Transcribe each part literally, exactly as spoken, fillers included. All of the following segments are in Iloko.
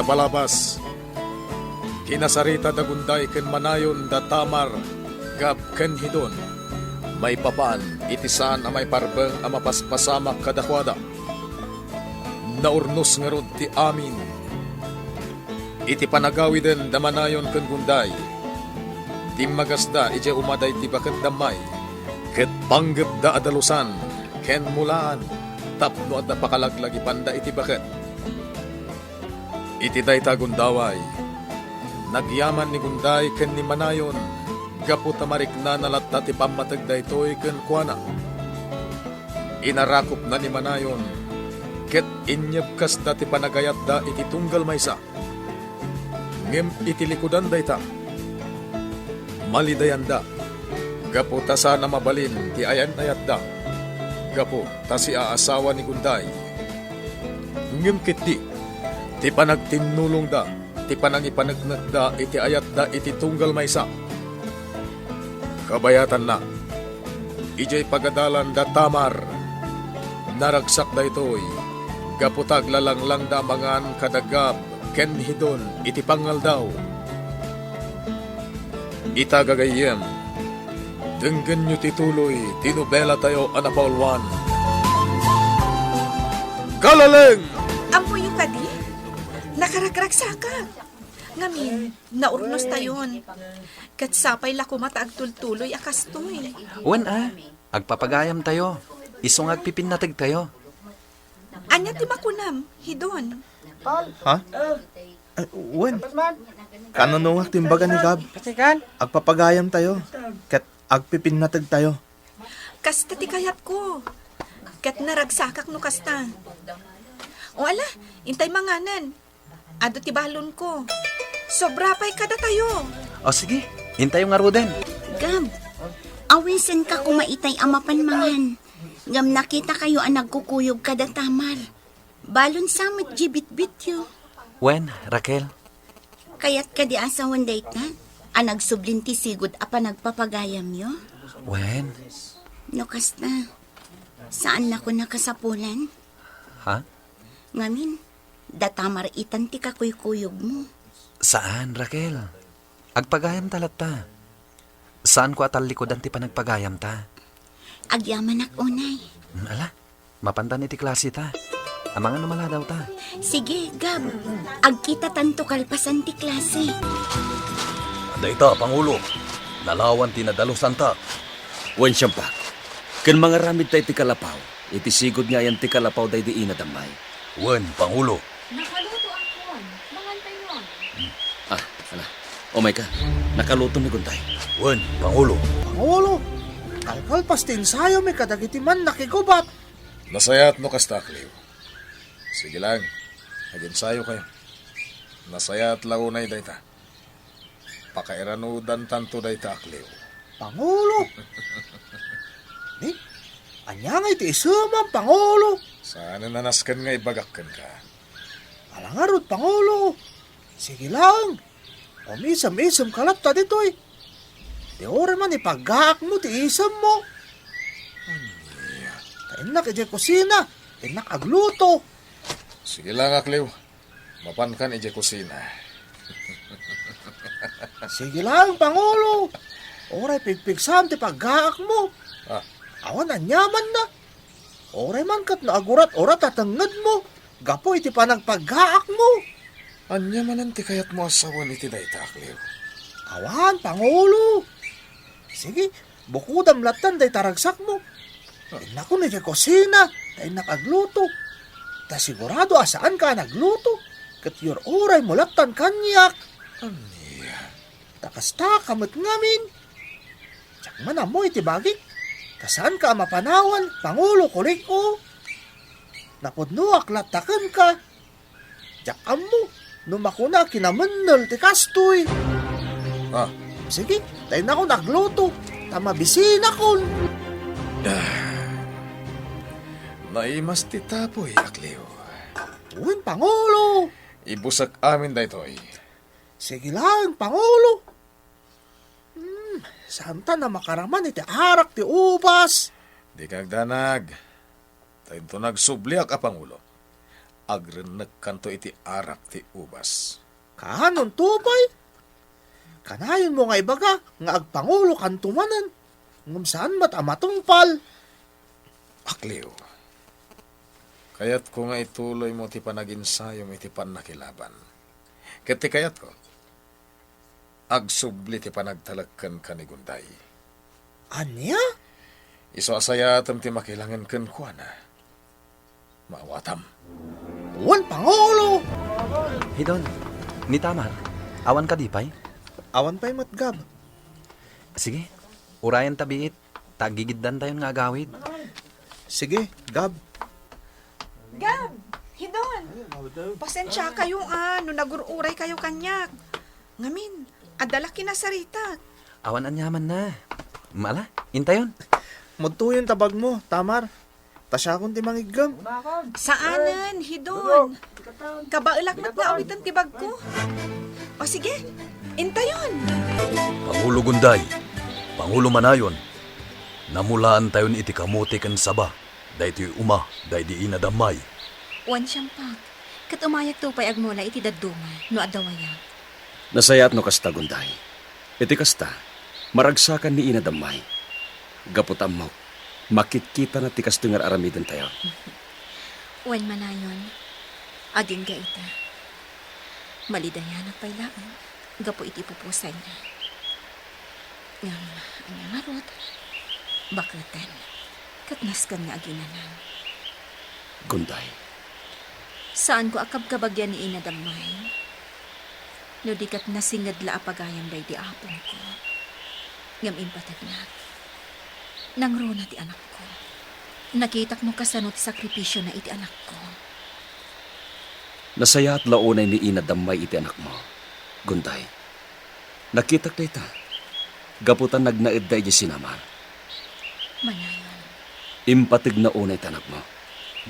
Palabas, kinasarita da Gunday ken Manayon da Tamar, Gab ken Hidon, maipapan iti saan a maiparbeng a mapaspasamak kadakuada. Naurnos ngarud ti amin. Iti panagawiden da Manayon ken Gunday, timmagasda idiay umada iti baket da may, ket panggepda a dalusan ken mulaan tapno adda pakalaglagipanna iti baket. Iti dayta gundaway, nagyaman ni Gunday ken ni Manayon gapu ta mariknana latta ti pammateg daytoy kenkuana. Inarakupna ni Manayon ket inyebkasda ti panagayatda iti tunggal maysa. Ngem iti likudan dayta, malidayanda gapu ta saan a mabalin ti ayan-ayatda gapu ta siaasawa ni Gunday. Ngem ketdi, ti panagtinnulongda ti panangipaneknekda iti ayatda iti tunggal maysa. Kabayatanna, idiay pagadalan da Tamar, naragsak daytoy gapu ta aglalanglangda a mangan kada Gab ken Hidon iti pangngaldaw. Ita, gagayyem, denggenyo ti tuloy ti nobelatayo a napauluan. Kalaleng! Ammoyo kadi? Nakaragragsakak. Ngamin, naurnostayon. Ket sapay la koma ta agtultuloy a kastoy. Wen a, agpapagayamtayo. Isu nga agpipinnategtayo. Ania ti makunam, Hidon? Ha? Ay, wen. Kanunongak ti imbaga ni Gab. Agpapagayamtayo. Ket agpipinnategtayo. Kasta ti kayatko. Ket naragsakak no kasta. O ala, intay manganen. Adu ti balonko. Sobra pay kadatayo. O sige, intayo ngaruden. Gab, awisenka koma itay a mapan mangan. Ngem nakitakayo a nagkukuyog kada Tamar. Balon sa met diay bitbityo. Wen, Raquel. Kayat kadi a sawen dayta a nagsublin ti sigud a panagpapagayamyo? Wen. No kasta, saannakon a kasapulan? Ha? Ngamin, da Tamar itan ti kakuykuyogmo. Saan, Raquel. Agpagayamta latta. Saanko a tallikudan ti panagpagayamta. Agyamanak unay. Hmm, ala, mapantan iti klaseta. Amangan no maladawta. Sige, Gab. Agkitatanto kalpasan ti klase. Dayta, Pangulo. Nalawan ti nadalusantak. Wen, siampak. Ken mangaramidta iti kalapaw. Iti sigud nga ayan ti kalapaw daydi ina da may. Wen, Pangulo. Nakaluto akon. Mangantayo. Hmm. Ah, ala. Umayka. Nakaluto ni Gunday. Wen, Pangulo. Pangulo, kalkalpas ti ensayomi kadagiti mannakigubat. Nasayaat no kasta, Cleo. Sige lang. Agensayokayo. Nasayaat la unay dayta. Pakairanudantanto dayta a Cleo. Pangulo! Ni, ania ngay ti isemam, Pangulo? Saan a nasken nga ibagak kenka. Ala ngarud, Pangulo. Sige laeng. Umisem-isemka latta ditoy. Ti uray man ipaggaakmo ti isemmo. Ania? Ta innak idiay kusina. Innak agluto. Sige laeng, Cleo. Mapankan idiay kusina. Sige laeng, Pangulo. Uray pigpigsam ti paggaakmo. Ah. Awan aniamanna. Uray man ket no agurat-urat a tengngedmo gapu iti panagpaggaakmo. Ania manen ti kayatmo a sawen iti dayta, Cleo? Awan, Pangulo. Sige, bukodam lattan dayta ragsakmo. Innakon idiay kusina, ta innak agluto. Ta sigurado a saanka a nagluto, ket yur-uraymo lattan kaniak. Ania? Ta kastaka met ngamin. Diak man ammo iti bagik, ta saanka a mapanawan, Pangulo Kuliko. Napudnoak latta kenka. Diak ammo no makuna a kinamennel ti kastoy. Ah. Sige, ta innakon agluto, ta mabisinakon. Ah. Naimas ti tapuy, Cleo. Wen, Pangulo. Ibusek amin daytoy. Sige laeng, Pangulo. Hmm, saanta a makaraman iti arak ti ubas. Dika agdanag. Ta inton agsubliak a Pangulo, Agrennekkanto iti arak ti ubas. Kaanonto pay? Kanayonmo nga ibaga nga agpangulokanto manen, ngem saan met a matungpal. Akliw, kayatko nga ituloymo ti panaginsayom iti pannakilaban. Ket ti kayatko, agsubli ti panagtalek kenka ni Gunday. Ania? Isu a sayatem ti makilangen kenkuana. Maawatam. Wen, Pangulo! Hidon, ni Tamar, awan kadi pay? Awan pay met, Gab. Sige, urayan ta biit, ta aggigiddantayon nga agawid. Sige, Gab. Gab! Hidon! Pasensiakayo a no nagur-uray kayo kaniak. Ngamin, adda la kinasaritak. Awan aniamanna. Mala, intayon. Mudtoyon ta bagmo, Tamar. Ta siakon ti mangiggem. Saanen, Hidon. Kabaelak met nga awiten ti bagko. O sige, intayon. Pangulo Gunday, Pangulo Manayon, namulaantayon iti kamote ken saba daytoy uma daydi Ina Dammay. Wen, Siampak, ket umayakto pay agmula iti dadduma no adda wayak. Nasayaat no kasta, Gunday. Iti kasta, maragsakan ni Ina Dammay. Gapu ta ammok, makitkitana ti kastoy nga ar-aramidentayo. Wen, Manayon, agingga ita. Malidayanak pay laeng gapu iti pupusayna. Ngem ania ngarud, baketen ket nasken nga aginanan. Gunday. Saanko a kabkabagian ni Ina Dammay. No di ket nasinged la a pagayam daydi apongko. Ngem impategnak. Nangruna ti anakko. Nakitak no kasano ti sakripisiona iti anakko. Nasayaat la unay ni Ina Dammay iti anakmo, Gunday. Nakitak dayta. Gapu ta nagnaedda idiay sinamar. Manayon. Impategna unay ti anakmo.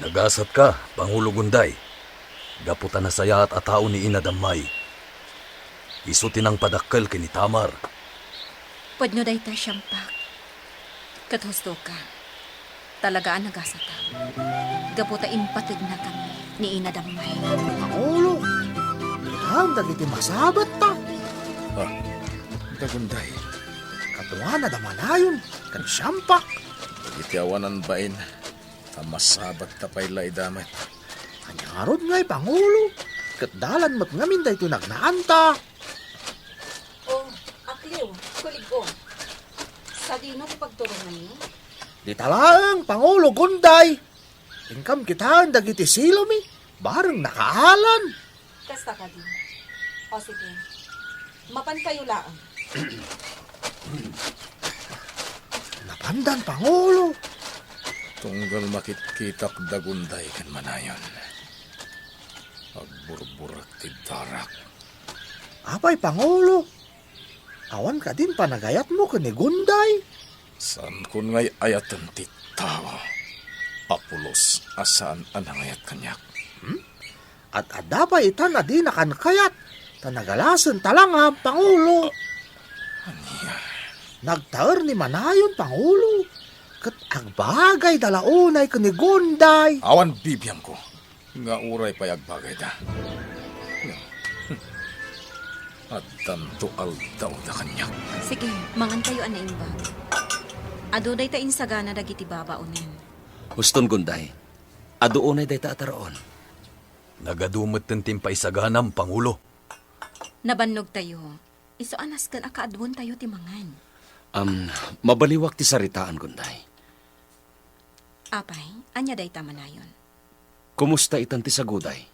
Nagasatka, Pangulo Gunday. Gapu ta nasayaat a tao ni Ina Dammay. Isu ti nangpadakkel ken ni Tamar. Pudno dayta, Siampak. Ket husto ka. Talaga a nagasatak. Gapu ta impategnakami ni Ina Dammay. Pangulo, itam dagiti masabet ta. Ah, Dagunday. Kaduana da Manayon ken Siampak. Dagiti awanan bain, ta masabet ta pay la ida met. Ania ngarud ngay, Pangulo? Ket dalan met ngamin daytoy nagnaanta. O, akliw, kulig-o. Sadino ti pagturonganyo? Dita laeng, Pangulo Gunday. Inkam kitaen dagiti silomi, bareng nakaalan. Kasta kadi. O, sige. Mapankayo laeng. Napandan, Pangulo. Tunggal makitkitak Dagunday ken Manayon, agburburek ti darak. Apay, Pangulo? Awan kadin panagayatmo ken ni Gunday? Saankon nga ay-ayaten ti tao a pulos a saan a nangayat kaniak. Hmm? Ad-adda pay itan a dinakan kayat, ta nagalasen talangam, Pangulo. Ania? Nagtaer ni Manayon, Pangulo, ket agbagayda la unay ken ni Gunday. Awan bibiangko nga uray pay agbagayda. Addanto aldawda kaniak. Sige, mangankayo a naimbag. Adu dayta insagana dagiti babaonen. Huston, Gunday. Adu unay dayta a taraon. Nagadu metten ti impaisaganam, Pangulo. Nabannogtayo. Isu a nasken a kaaduentayo ti mangan. Am, mabaliwak ti saritaan, Gunday. Apay, ania dayta, Manayon? Kumusta itan ti saguday?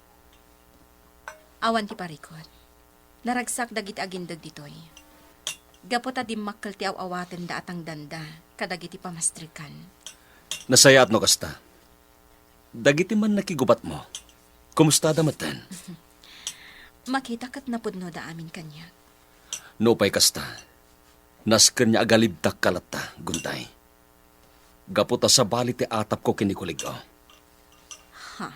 Awan ti parikut. Naragsak dagiti agindeg ditoy. Gapu ta dimmakkel ti aw-awatenda a tangdanda kadagiti pamastrikan. Nasayaat no kasta. Dagiti mannakigubatmo, kumustada metten? Makita ket napudnoda amin kaniak. Nupay kasta, nasken nga agalibtakka latta, Gunday. Gapu ta sabali ti atapko ken ni kulig-o. Ha?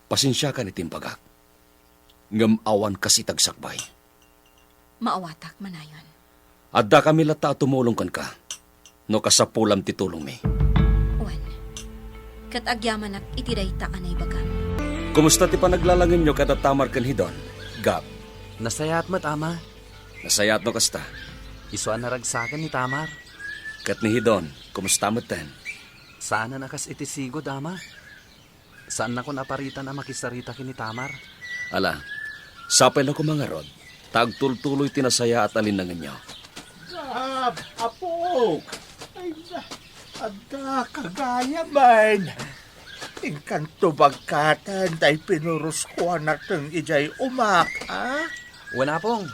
Pasensiakan iti imbagak. Ngem awan kas iti agsakbay. Maawatak, Manayon. Addakami latta a tumulong kenka, no kasapulam ti tulongmi. Wen, ket agyamanak iti dayta a naibagam. Kumusta ti panaglalangenyo kada Tamar ken Hidon, Gab? Nasayaat met, Ama. Nasayaat no kasta. Isu a naragsaken ni Tamar. Ket ni Hidon, kumusta metten? Saanen a kas iti sigud, Ama. Saannakon a paritan a makisarita ken ni Tamar. Ala, sapay la koma ngarud, ta agtultuloy ti nasayaat a linnangenyo. Gab, apok! Ay, na, adda ka gayamen. Inkanto bagkaten tay pinurosko a nateng idiay umak, a? Wen, Apong.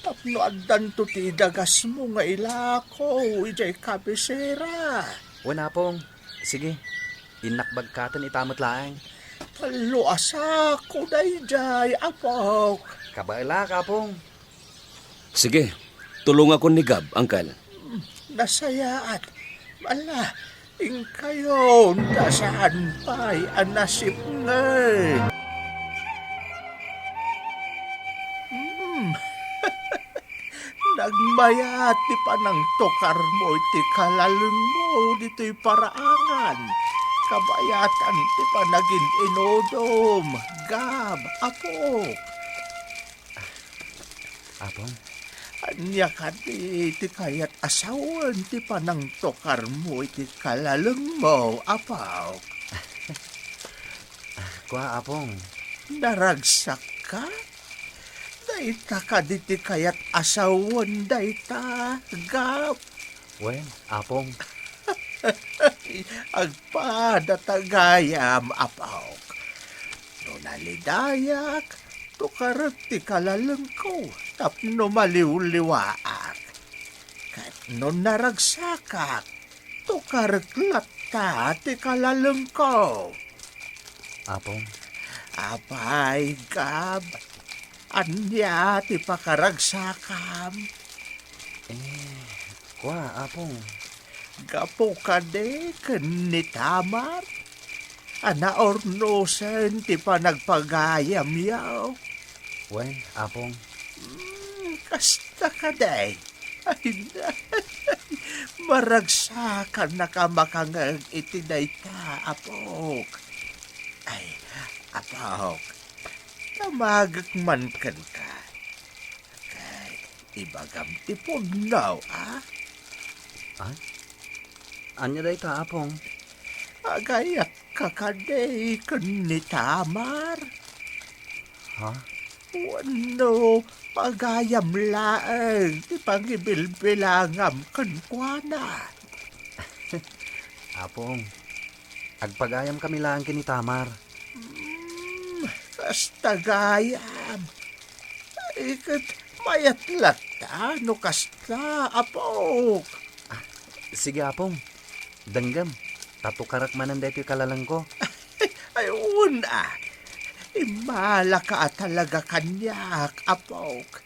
Tapno addanto ti idagasmo nga ilako idiay kabisera. Wen, Apong. Sige, innak bagkaten ita met laeng. Tallo a sako daydiay, apok. Kabaelak, Apong. Sige, tulongakon ni Gab, Angkel. Nasayaat. Ala, inkayon ta saan pay a nasipnget. Hmm. Nagmayat ti panangtokarmo iti kalalengmo ditoy paraangan. Kabayatan ti panagin-inudom, Gab, apok. Apong. Ania kadi ti kayat a sawen ti panangtokarmo iti kalalengmo, apok? Kua, Apong. Naragsakka? Dayta kadi ti kayat a sawen dayta, Gab? Wen, Apong. Agpada ta gayam, apok. No nalidayak, tukarek ti kalalengko tapno maliwliwaak. Ket no naragsakak, tukarek latta ti kalalengko. Apong. Apay, Gab, ania ti pakaragsakam? Eh, kua, Apong. Gapu kadi ken ni Tamar a naurnosen ti panagpagayamyo? Wen, Apong. Hmm, kasta kadi. Ay, maragsakannak a makangeg iti dayta, apok. Ay, apok, damagek man kenka. Kay ibagam ti pudno, a? Ay? Ania dayta, Apong? Agayat ka kadi ken ni Tamar? Ha? Wenno, pagayam laeng ti pangibilbilangam kenkuana? Apong, agpagayamkami laeng ken ni Tamar. Hmm, kasta gayam. Ay, ket mayat latta no kasta, apok. Ah, sige, Apong. Denggem, ta tukarek manen daytoy kalalengko. Ay, wen a. Immalaka a talaga kaniak, apok.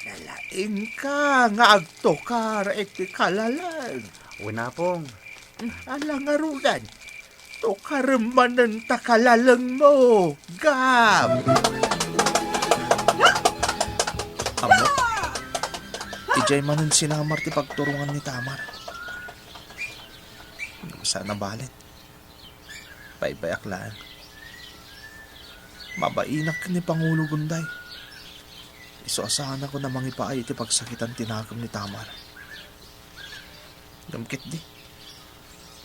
Nalaingka nga agtukar iti kalaleng. Wen, Apong. Ala ngaruden, tukarem manen ta kalalengmo, Gab. Ammo, idiay manen sinamar ti pagturongan ni Tamar. Saan a balen. Baybay-ak laeng. Mabainak ken ni Pangulo Gunday. Isu a saanakon a mangipaay iti pagsakitan ti nakemko ni Tamar. Ngem ketdi,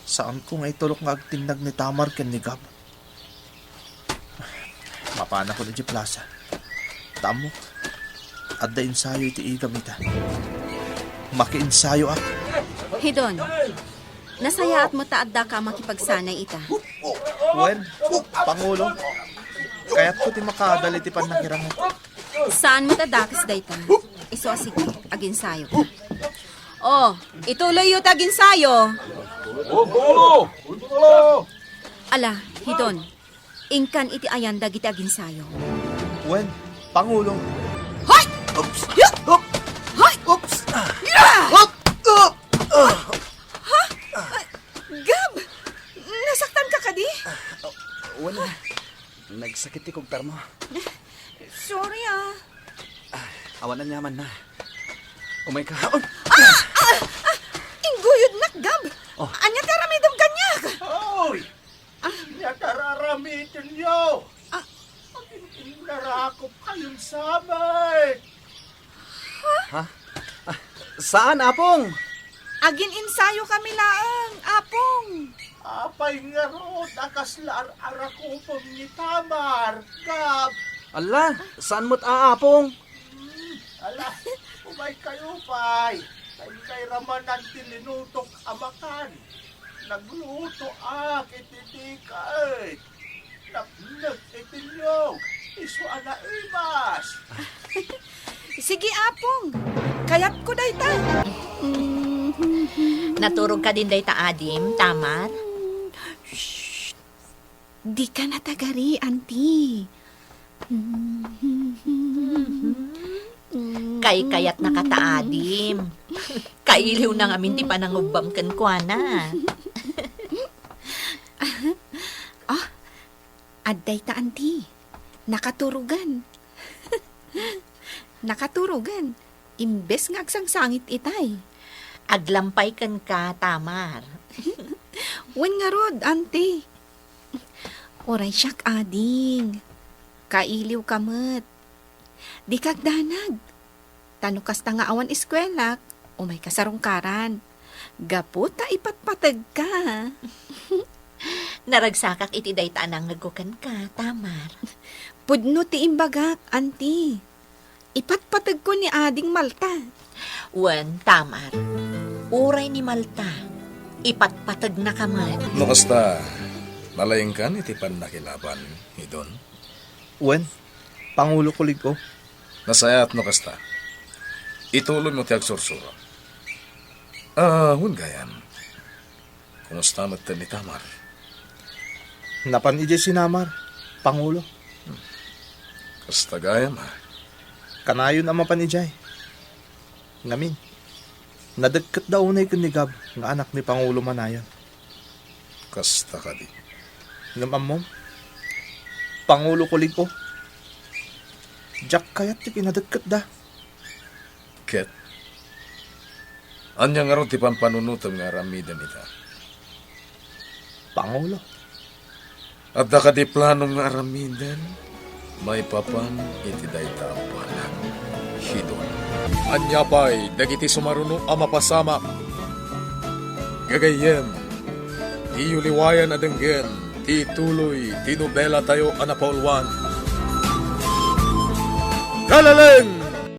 saanko nga itulok nga agtinnag ni Tamar ken ni Gab. Mapanakon idiay plasa. Ta ammok, adda ensayo iti igam ita. Makiensayoak. Hidon, nasayaat met ta addaka a makipagsanay ita. Wen, Pangulo, kayatko ti makadal iti pannakirangay. Saan met a dakes dayta. Isu a sige, agensayo. Oh, ituloyyo ti agensayo. Ala, Hidon, inkan iti ayan dagiti agensayo. Wen, Pangulo. Hoy! Oops! Hoy! Oops! Hoy! Oops! Ah! Hoy! Oops! Ah! Ha? Gab! Nasaktan ka kadi? Ah, oh, wala. Nagsakit ti kugtarmo. Sorry, ah. Ah, awan aniamanna. Umayka. Ah! Ah! Ah! Ingguyodnak, Gab! Oh. Ania ti aramidem kaniak? Hoy! Ah. Ania ti ar-aramidemyo? Ah, Arakop kayon samet. Ha? Ah, saan, Apong? Agin-ensayo kami laeng, Apong. Apay ngarud a kasla ar-arakopem ni Tamar, Gab? Ala, saan met a, Apong? Hmm, ala, umay kayo pay. Kay kay ramanan ti linutok a makan. Naglutoak iti tiket. Napnek iti niyog, isu a naibas. Sige, Apong. Kayatko dayta. Naturog kadin dayta adim, Tamar? Shh! Dika natagari, Auntie. Kaykayatnaka ta adim. Kailiwna ngamin ti panangubbam kenkuana. Ah, adda ita, Auntie. Nakaturogan. Nakaturogan. Imbes nga agsangsangit itay. Aglampay kenka, Tamar. Wen ngarud, Auntie. Uray siak, ading. Kailiwka met. Dika agdanag. Ta no kasta nga awan eskuelak, umayka sarungkaran. Gapu ta ipatpategka. Naragsakak iti dayta a nangngegko kenka, Tamar. Pudno ti imbagak, Auntie. Ipatpategko ni Ading Malta. Wen, Tamar. Uray ni Malta, ipatpategnaka met. No kasta, nalaingkan iti pannakilaban, Idon? Wen, Pangulo Kulig-o. Nasayaat no kasta. Ituloymo ti agsursuro. Ah, wen gayam. Kumusta met ni Tamar? Napan idiay sinamar, Pangulo. Kasta gayam, a. Kanayon a mapan idiay. Ngamin, nadagketda unay ken ni Gab nga anak ni Pangulo Manayon. Kasta kadi? Ngem ammom, Pangulo Kulig-o, diak kayat ti kinadagketda. Ket, ania ngarud ti pampanunotem nga aramiden ita? Pangulo. Adda kadi planom nga aramiden maipapan iti dayta a banag, Idon? Ania pay dagiti sumaruno a mapasamak? Gagayyem, diyo liwayan a denggen ti ituloy ti nobelatayo a napauluan. Kalaleng!